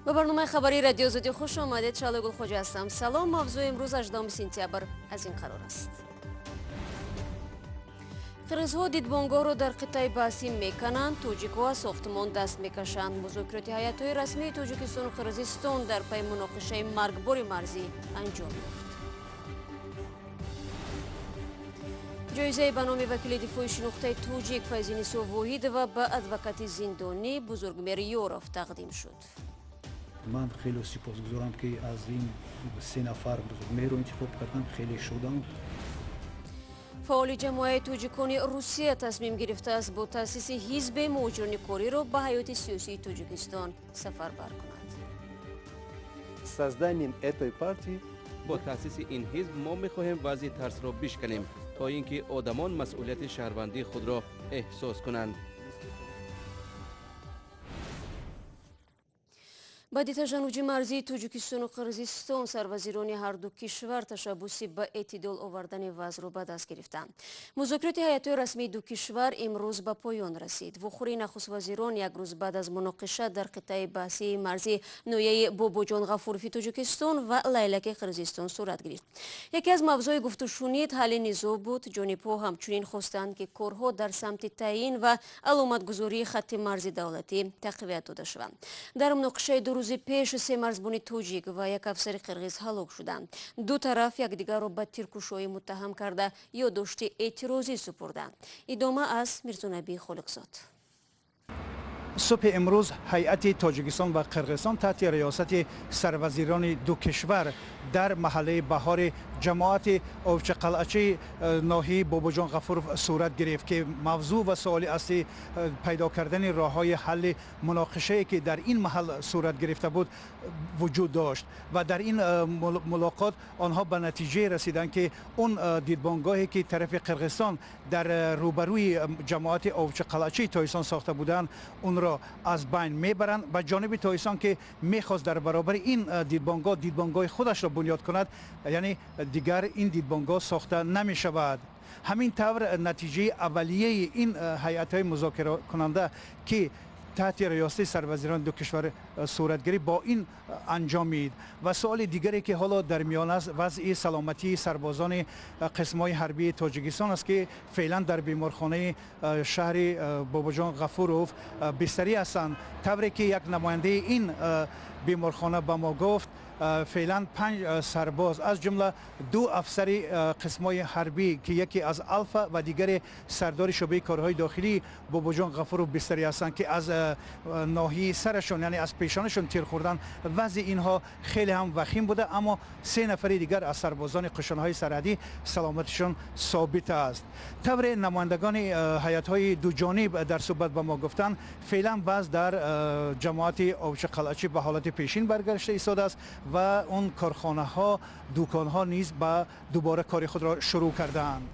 Ба барномаи хабарии Радиои Озодӣ хуш омадед. Шаҳло Гулхоҷа ҳастам. Салом. Мавзӯи имрӯз, 18 сентябр, аз ин қарор аст. Қирғизҳо дидбонгоҳро дар қитъаи баҳсӣ мекананд, тоҷикҳо аз сохтмон даст мекашанд. Музокироти ҳайатҳои расмии Тоҷикистону Қирғизистон дар пайи муноқишаи маргбори марзӣ анҷом ёфт. Ҷоизаи ба номи вакили дифои шинохтаи тоҷик Файзинисо Воҳидова ба адвокати зиндонӣ Бузургмер Ёров тақдим шуд. Ман хеле сипосгузорам, ки аз ин се нафар Бузургмеҳрро интихоб кардам, хеле шодам. Фаъоли ҷамоаи тоҷикони Русия тасмим гирифтааст, бо таъсиси ҳизби муҳоҷирони кориро ба ҳаёти сиёсии Тоҷикистон сафарбар кунад. Созданием этой партии Бо таъсиси ин ҳизб мо мехоҳем вазъи тарсро бишканем, то ин ки одамон масъулияти шаҳрвандии худро эҳсос кунанд. Баъди тажаннуҷи марзии Тоҷикистону Қирғизистон сарвазирони ҳарду кишвар ташаббуси ба эътидол овардани вазъро ба даст гирифтанд. Музокироти ҳайатҳои расмии ду кишвар имрӯз ба поён расид. Вохӯрии нахуствазирон як рӯз баъд аз муноқиша дар қитъаи баҳсии марзии ноҳияи Бобоҷон Ғафурови Тоҷикистон ва Лайлаки Қирғизистон сурат гирифт. Яке аз мавзӯи гуфтушунид ҳалли низоъ буд. Ҷонибҳо ҳамчунин хостанд, ки корҳо дар самти таъин ва аломатгузории хатти марзи давлатӣ тақвият дода шаванд. Дар муноқишаи 2 рӯзи пеш се марзбони тоҷик ва як афсари қирғиз ҳалок шуданд. Ду тараф якдигарро ба тиркушоӣ муттаҳам карда, ёддошти эътирозӣ супурданд. Идома аз Мирзонабӣ Холиқзод. Субҳи имрӯз ҳайати Тоҷикистон ва Қирғизистон таҳти риёсати сарвазирони ду кишвар дар маҳаллаи Баҳори ҷамоати Овчақалъачаи ноҳияи Бобоҷон Ғафуров сурат гирифт, ки мавзӯъ ва суоли аслӣ пайдо кардани роҳҳои ҳалли муноқишае, ки дар ин маҳал сурат гирифта буд, вуҷуд дошт. Ва дар ин мулоқот онҳо ба натиҷае расиданд, ки он дидбонгоҳе, ки тарафи Қирғизистон дар рӯбарӯи ҷамоати Овчақалъачаи Тоҷикистон сохта буданд, онро аз байн мебаранд ва ҷониби Тоҷикистон, ки мехост дар баробари ин дидбонгоҳ дидбонгоҳи худашро бунёд кунад, яъне дигар ин дидбонгоҳ сохта намешавад. Ҳамин тавр, натиҷаи аввалияи ин ҳайатҳои музокиракунанда, ки таҳти риёсати сарвазирони ду кишвар сурат гирифт, бо ин анҷомид. Ва суоли дигаре, ки ҳоло дар миён аст, вазъи саломатии сарбозони қисмҳои ҳарбии Тоҷикистон аст, ки феълан дар беморхонаи шаҳри Бобоҷон Ғафуров бистарӣ ҳастанд. Тавре ки як намояндаи ин беморхона ба мо гуфт, феълан панҷ сарбоз, аз ҷумла ду афсари қисмҳои ҳарбӣ, ки яке аз Алфа ва дигаре сардори шӯъбаи корҳои дохилии Бобоҷон Ғафуров, бистарӣ ҳастанд, ки аз ноҳияи сарашон, яъне аз пешонашон тир хӯрдан. Вазъи инҳо хеле ҳам вахим буда, аммо се нафари дигар аз сарбозони қушунҳои сарҳадӣ саломатишон собит аст. Тавре намояндагони ҳайатҳои дуҷониб дар суҳбат ба мо гуфтанд, феълан вазъ дар ҷамоати Овчақалъачӣ ба ҳолати пешин баргашта истодааст ва он корхонаҳо, дуконҳо низ ба дубора кори худро шурӯъ кардаанд.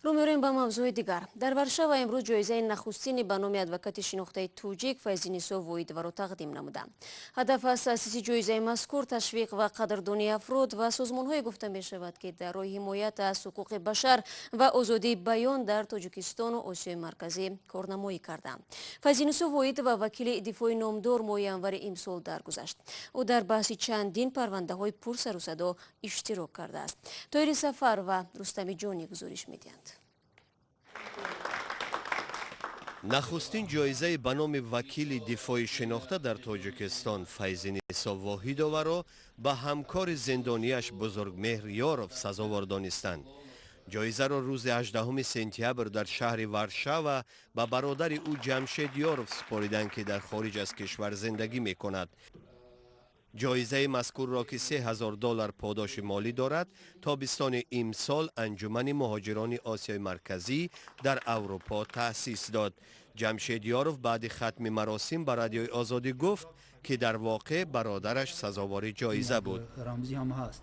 Рӯ меорем ба мавзӯи дигар. Дар Варшава имрӯз ҷоизаи нахустини ба номи адвокати шинохтаи тоҷик Файзинисо Воҳидоваро тақдим намуданд. Ҳадаф аз таъсиси ҷоизаи мазкур ташвиқ ва қадрдонии афрод ва созмонҳое гуфта мешавад, ки дар роҳи ҳимоят аз ҳуқуқи башар ва озодии баён дар Тоҷикистону Осиёи Марказӣ корнамоӣ карданд. Файзинисо Воҳидова, вакили дифои номдор, моҳи январи имсол даргузашт. Ӯ дар баҳси чандин парвандаҳои пурсарусадо иштирок кардааст. Тоҳири Сафар ва Рустами Ҷонӣ гузориш медиҳанд. Нахустин ҷоизаи ба номи вакили дифои шинохта дар Тоҷикистон Файзинисо Воҳидоваро ба ҳамкори зиндонияш Бузургмеҳр Ёров сазовор донистанд. Ҷоизаро рӯзи 18 сентябр дар шаҳри Варшава ба бародари ӯ Ҷамшед Ёров супориданд, ки дар хориҷ аз кишвар зиндагӣ мекунад. Ҷоизаи мазкурро, ки 3000 доллар подоши молӣ дорад, тобистони имсол Анҷумани муҳоҷирони Осиёи Марказӣ дар Аврупо таъсис дод. Ҷамшед Ёров баъди хатми маросим ба Радиои Озодӣ гуфт, ки дар воқеъ бародараш сазовори ҷоиза буд. Рамзӣ ҳам ҳаст,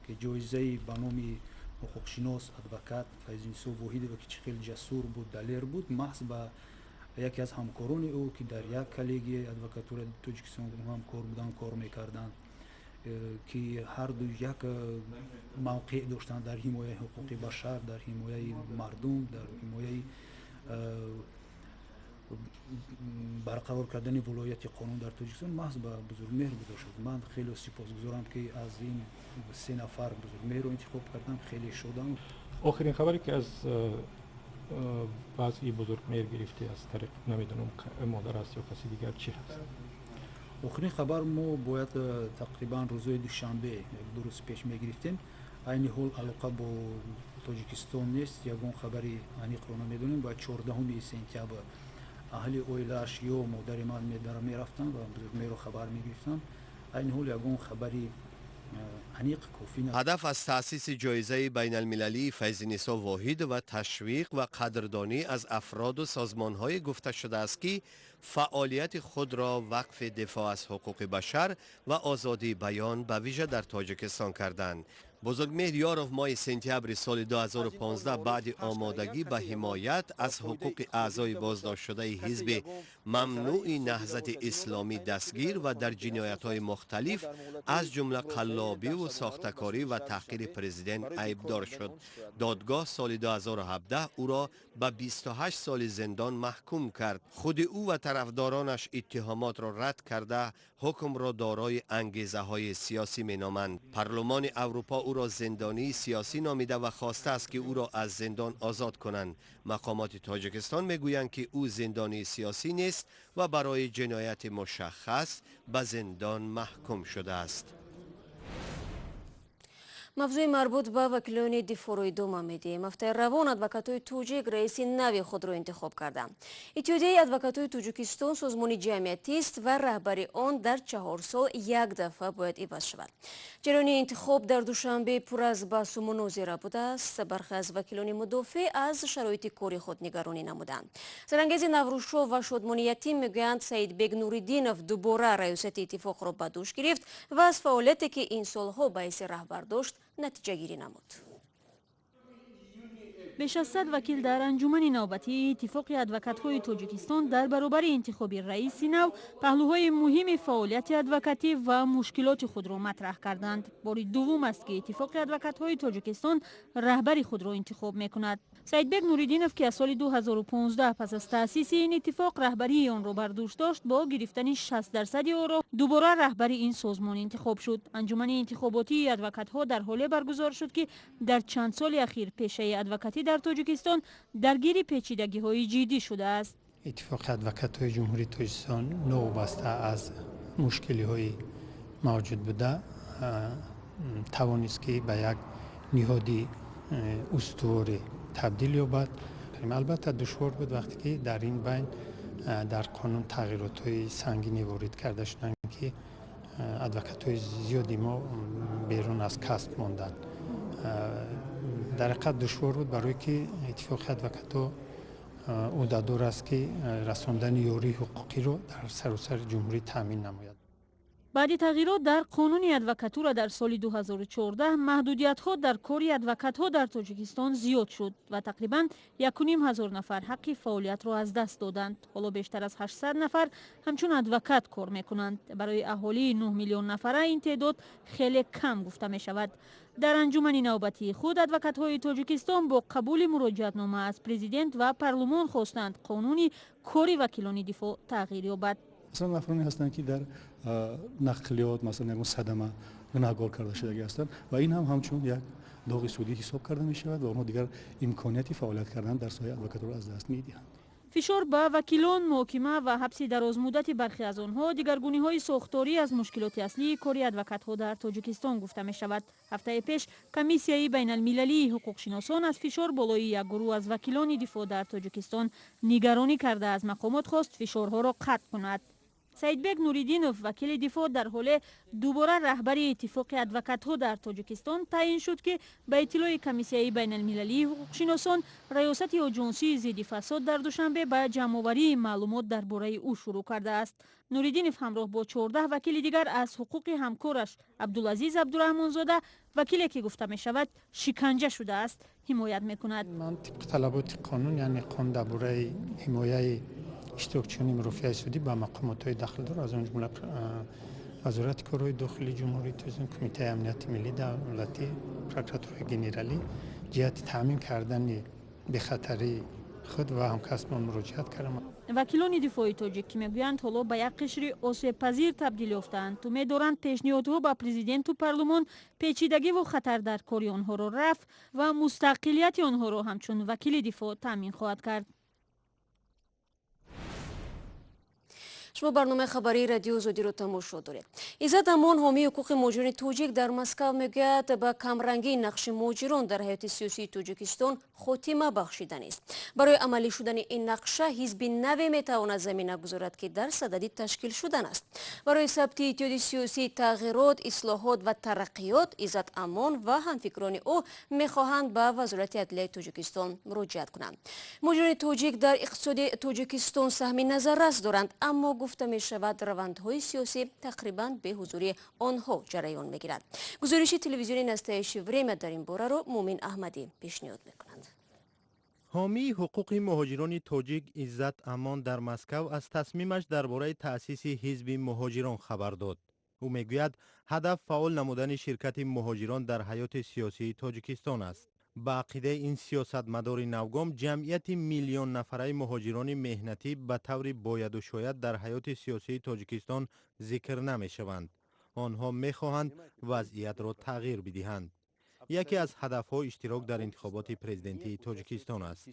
ки ҷоизаи ба номи ҳуқуқшинос, адвокат Файзинисо Воҳидова, ки чӣ хеле ҷасур буд, далер буд, маҳз ба яке аз ҳамкорони ӯ, ки дар як коллегияи адвокатураи Тоҷикистон ҳамкор буданд, кор мекарданд, ки ҳарду як мавқеъ доштанд дар ҳимояи ҳуқуқи башар, дар ҳимояи мардум, дар ҳимояи Барқарор кардани вилояти қонун дар Тоҷикистон маҳз ба Бузургмеҳр гузошта шуд. Ман хеле сипосгузорам, ки аз ин се нафар Бузургмеҳрро интихоб кардам, хеле шодам. Охирин хабаре, ки аз вазъи Бузургмеҳр гирифтӣ, аз тариқ, намедонам, модар аст ё каси дигар, чӣ ҳаст? Охирин хабар мо бояд тақрибан рӯзои душанбе, 2 рӯз пеш мегирифтем. Айни ҳол алоқа бо Тоҷикистон нест, ягон хабари аниқро намедонем. Ба 14 сентябр аҳли оилааш ё модари ман мерафтанд ва Бузургмеҳрро хабар мегирифтанд. Айни ҳол ягон хабари аниқ кофӣ. Ҳадаф аз таъсиси ҷоизаи байналмилалии Файзинисо Воҳидова ташвиқ ва қадрдонӣ аз афроду созмонҳое гуфта шудааст, ки фаъолияти худро вақфи дифоъ аз ҳуқуқи башар ва озодии баён, ба вижа дар Тоҷикистон, карданд. Бузургмеҳр Ёров моҳи сентябри соли 2015 баъди омодагӣ ба ҳимоят аз ҳуқуқи аъзои боздоштшудаи ҳизби мамнӯи Наҳзати Исломӣ дастгир ва дар ҷиноятҳои мухталиф, аз ҷумла қаллобиву сохтакорӣ ва таҳқири президент айбдор шуд. Додгоҳ соли 2017 ӯро ба 28 соли зиндон маҳкум кард. Худи ӯ ва тарафдоронаш иттиҳомотро рад карда, ҳукмро дорои ангезаҳои сиёсӣ меноманд. Парлумони Аврупо ӯро зиндонии сиёсӣ номида ва хостааст, ки ӯро аз зиндон озод кунанд. Мақомоти Тоҷикистон мегӯянд, ки ӯ зиндонии сиёсӣ нест ва барои ҷинояти мушаххас ба зиндон маҳкум шудааст. Мавзӯи марбут ба вакилони дифоъро идома медиҳем. Ҳафтаи равон адвокатҳои тоҷик раиси нави худро интихоб карданд. Иттиҳодияи адвокатҳои Тоҷикистон созмони ҷамъиятист ва раҳбари он дар 4 сол як дафъа бояд иваз шавад. Ҷараёни интихоб дар Душанбе пур аз баҳсу мунозира будааст. Бархе аз вакилони мудофеъ аз шароити кори худ нигаронӣ намуданд. Сарангези Наврӯзшо ва Шодмони Ятим мегӯянд, Саидбек Нуриддинов дубора раёсати иттифоқро ба дӯш гирифт ва аз фаъолияте, ки ин солҳо ба ҳайси раҳбар дошт, натиҷагирӣ намуд. Беш аз 100 вакил дар анҷумани навбатии Иттифоқи адвокатҳои Тоҷикистон дар баробари интихоби раиси нав паҳлӯҳои муҳими фаъолияти адвокатӣ ва мушкилоти худро матраҳ карданд. Бори дуввум аст, ки Иттифоқи адвокатҳои Тоҷикистон раҳбари худро интихоб мекунад. Саидбек Нуриддинов, ки аз соли 2015 пас аз таъсиси ин иттифоқ раҳбарии онро бар дӯш дошт, бо гирифтани 60% оро дубора раҳбари ин созмон интихоб шуд. Анҷумани интихоботии адвокатҳо дар ҳоле баргузор шуд, ки дар чанд соли ахир пешаи адвокатӣ дар Тоҷикистон даргири печидагиҳои ҷиддӣ шудааст. Иттифоқи адвокатҳои Ҷумҳурии Тоҷикистон новобаста аз мушкилиҳои мавҷуд буда тавонист, ки ба як ниҳоди устуворе табдил ёбад. Албатта, душвор буд, вақте ки дар ин байн дар қонун тағйиротҳои сангине ворид карда шуданд, ки адвокатҳои зиёди мо берун аз касб монданд. Дар ҳақиқат душвор буд, барое ки Иттифоқи адвокатҳо ӯҳдадор аст, ки расондани ёрии ҳуқуқиро дар саросари ҷумҳурӣ таъмин намояд. Баъди тағйирот дар қонуни адвокатура дар соли 2014 маҳдудиятҳо дар кори адвокатҳо дар Тоҷикистон зиёд шуд ва тақрибан 1500 нафар ҳаққи фаъолиятро аз даст доданд. Ҳоло бештар аз 800 нафар ҳамчун адвокат кор мекунанд. Барои аҳолии 9 миллион нафара ин теъдод хеле кам гуфта мешавад. Дар анҷумани навбатии худ адвокатҳои Тоҷикистон бо қабули муроҷиатнома аз президент ва парлумон хостанд, қонуни кори вакилони дифоъ тағйир ёбад. Масалан, нафароне ҳастанд, ки дар нақлиёт, масалан, ягон садама гунаҳгор карда шудагӣ ҳастанд ва ин ҳам ҳамчун як доғи судӣ ҳисоб карда мешавад ва онҳо дигар имконияти фаъолият кардан дар соҳаи адвокатура аз даст медиҳанд. Фишор ба вакилон, муҳокима ва ҳабси дарозмуддати бархе аз онҳо, дигаргуниҳои сохторӣ аз мушкилоти аслии кори адвокатҳо дар Тоҷикистон гуфта мешавад. Ҳафтаи пеш Комиссияи байналмилалии ҳуқуқшиносон аз фишор болои як гурӯҳ аз вакилони дифоъ дар Тоҷикистон нигаронӣ карда, аз мақомот хост, фишорҳоро қатъ кунад. Саидбек Нуриддинов, вакили дифоъ, дар ҳоле дубора раҳбари Иттифоқи адвокатҳо дар Тоҷикистон таъин шуд, ки ба иттилои Комиссияи байналмилалии ҳуқуқшиносон раёсати оҷонсии зидди фасод дар Душанбе ба ҷамъоварии маълумот дар бораи ӯ шурӯъ кардааст. Нуриддинов ҳамроҳ бо 14 вакили дигар аз ҳуқуқи ҳамкораш Абдулазиз Абдураҳмонзода, вакиле ки гуфта мешавад, шиканҷа шудааст, ҳимоят мекунад. Ман тибқи талаботи қонун, яъне қонун дар бораи ҳимояи иштирокчиёни мурофиаи судӣ, ба мақомотҳои дахлдор, аз он ҷумла Вазорати корҳои дохилии Ҷумҳурии Тоҷикистон, Кумитаи амнияти миллӣ давлатӣ, Прокуратураи генералӣ ҷиҳати таъмин кардани бехатарии худ ва ҳамкасбон муроҷиат кардам. Вакилони дифои тоҷик, ки мегӯянд, ҳоло ба як қишри осебпазир табдил ёфтаанд, умед доранд, пешниҳодҳо ба президенту парлумон печидагиву хатар дар кори онҳоро рафъ ва мустақилияти онҳоро ҳамчун вакили дифоъ таъмин хоҳад кард. Шумо барномаи хабарии Радио Озодиро тамошо доред. Иззат Амон, ҳомии ҳуқуқи муҳоҷирони тоҷик дар Москав, мегӯяд, ба камрангии нақши муҳоҷирон дар ҳаёти сиёсии Тоҷикистон хотима бахшиданист. Барои амалӣ шудани ин нақша ҳизби наве метавонад замина гузорад, ки дар садади ташкил шудан аст. Барои сабти иттиҳоди сиёсии Тағйирот, ислоҳот ва тараққиёт Иззат Амон ва ҳамфикрони ӯ мехоҳанд ба Вазорати адлияи Тоҷикистон муроҷиат кунанд. Муҳоҷирони тоҷик дар иқтисоди Тоҷикистон саҳми назаррас доранд, аммо гуфта мешавад, равандҳои сиёсӣ тақрибан беҳузури онҳо ҷараён мегирад. Гузориши телевизиони Настоящее время дар ин бораро Мумин Аҳмадӣ пешниҳод мекунанд. Ҳомии ҳуқуқи муҳоҷирони тоҷик Иззат Амон дар Москав аз тасмимаш дар бораи таъсиси ҳизби муҳоҷирон хабар дод. Ӯ мегӯяд, ҳадаф фаъол намудани ширкати муҳоҷирон дар ҳаёти сиёсии Тоҷикистон аст. Ба ақидаи ин сиёсатмадори навгом, ҷамъияти миллионнафараи муҳоҷирони меҳнатӣ ба таври бояду шояд дар ҳаёти сиёсии Тоҷикистон зикр намешаванд. Онҳо мехоҳанд вазъиятро тағйир бидиҳанд. Яке аз ҳадафҳо иштирок дар интихоботи президентии Тоҷикистон аст.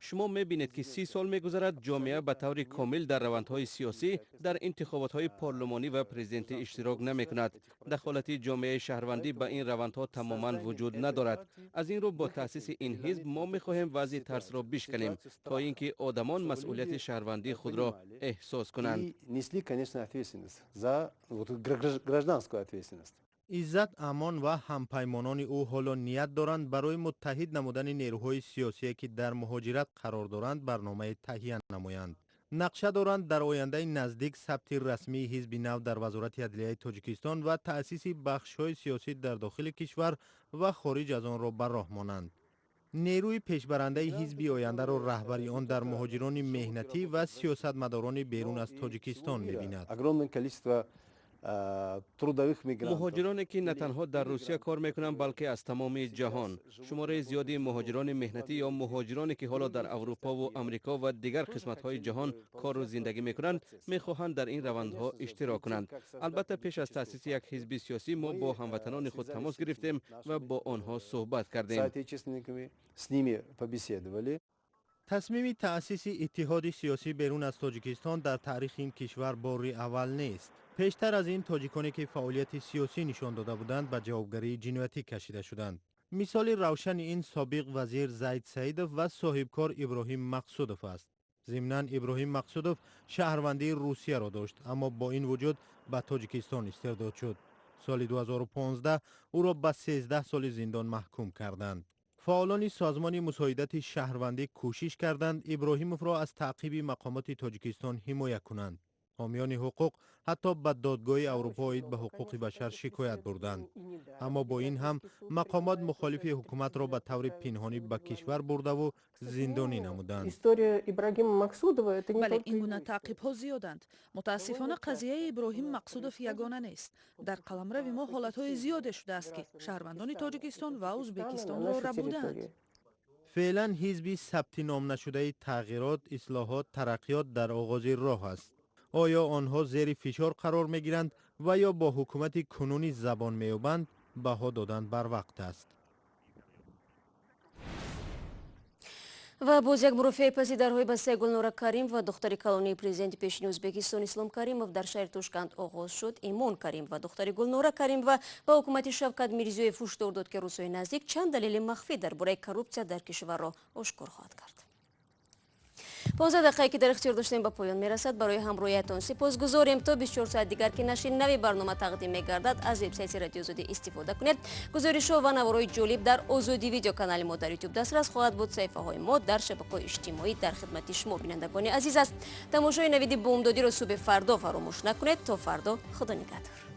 Шумо мебинед, ки 30 сол мегузарад, ҷомеа ба таври комил дар равандҳои сиёсӣ, дар интихоботҳои парлумонӣ ва президентӣ иштирок намекунад. Дахолати ҷомеаи шаҳрвандӣ ба ин равандҳо тамоман вуҷуд надорад. Аз ин рӯ бо таъсиси ин ҳизб мо мехоҳем вазъи тарсро бишканем, то ин ки одамон масъулияти шаҳрвандии худро эҳсос кунанд. Иззат Амон ва ҳампаймонони ӯ ҳоло ният доранд барои муттаҳид намудани нерӯҳои сиёсие, ки дар муҳоҷират қарор доранд, барномаи таҳия намоянд. Нақша доранд дар ояндаи наздик сабти расмии ҳизби нав дар Вазорати адлияи Тоҷикистон ва таъсиси бахшҳои сиёсӣ дар дохили кишвар ва хориҷ аз онро ба роҳ монанд. Нерӯи пешбарандаи ҳизби ояндаро раҳбари он дар муҳоҷирони меҳнатӣ ва сиёсатмадорони берун аз Тоҷикистон мебинад. Муҳоҷироне, ки на танҳо дар Русия кор мекунанд, балки аз тамоми ҷаҳон. Шумораи зиёди муҳоҷирони меҳнатӣ ё муҳоҷироне, ки ҳоло дар Аврупову Амрико ва дигар қисматҳои ҷаҳон кору зиндагӣ мекунанд, мехоҳанд дар ин равандҳо иштирок кунанд. Албатта, пеш аз таъсиси як ҳизби сиёсӣ мо бо ҳамватанони худ тамос гирифтем ва бо онҳо суҳбат кардем. Тасмими таъсиси иттиҳоди сиёсӣ берун аз Тоҷикистон дар таърихи ин кишвар бори аввал нест. Пештар аз ин тоҷиконе, ки фаъолияти сиёсӣ нишон дода буданд, ба ҷавобгарии ҷиноятӣ кашида шуданд. Мисоли равшани ин собиқ вазир Зайд Саидов ва соҳибкор Иброҳим Мақсудов аст. Зимнан Иброҳим Мақсудов шаҳрвандии Русияро дошт, аммо бо ин вуҷуд ба Тоҷикистон истирдод шуд. Соли 2015 ӯро ба 13 соли зиндон маҳкум карданд. Фаъолони созмони мусоидати шаҳрвандӣ кӯшиш карданд Иброҳимовро аз таъқиби мақомоти Тоҷикистон ҳимоя кунанд. Ҳомиёни ҳуқуқ ҳатто ба Додгоҳи Аврупо оид ба ҳуқуқи башар шикоят бурданд. Аммо бо ин ҳам мақомот мухолифи ҳукуматро ба таври пинҳонӣ ба кишвар бурдаву зиндонӣ намуданд. Бале, ин гуна таъқибҳо зиёданд. Мутаассифона, қазияи Иброҳим Мақсудов ягона нест. Дар қаламрави мо ҳолатҳои зиёде шудааст, ки шаҳрвандони Тоҷикистон ва Узбекистонро рабудаанд. Феълан ҳизби сабти ном нашудаи Тағйирот, ислоҳот, тараққиёт дар оғози роҳ аст. Оё онҳо зери фишор қарор мегиранд ва ё бо ҳукумати кунунӣ забон меёбанд, баҳо додан барвақт аст. Ва боз як мурофиаи паси дарҳои бастаи Гулнора Каримова, духтари калонии президенти пешини Ӯзбекистон Ислом Каримов, дар шаҳри Тошканд оғоз шуд. Имон Каримова, духтари Гулнора Каримова, ба ҳукумати Шавкат Мирзиёев ҳушдор дод, ки рӯзҳои наздик чанд далели махфӣ дар бораи коррупсия дар кишварро ошкор хоҳад кард. 15 дақиқае, ки дар ихтиёр доштем, ба поён мерасад. Барои ҳамроҳиятон сипосгузорем. То 24 соат дигар, ки нашри нави барнома тақдим мегардад, аз вебсайти Радио Озодӣ истифода кунед. Гузоришҳо ва наворҳои ҷолиб дар Озодӣ видеоканали мо дар Ютуб дастрас хоҳад буд. Саҳифаҳои мо дар шабакаҳои иҷтимоӣ дар хидмати шумо, бинандагони азиз, аст. Тамошои навиди бомдодиро субҳи фардо фаромӯш накунед. То фардо, Худо нигаҳдор.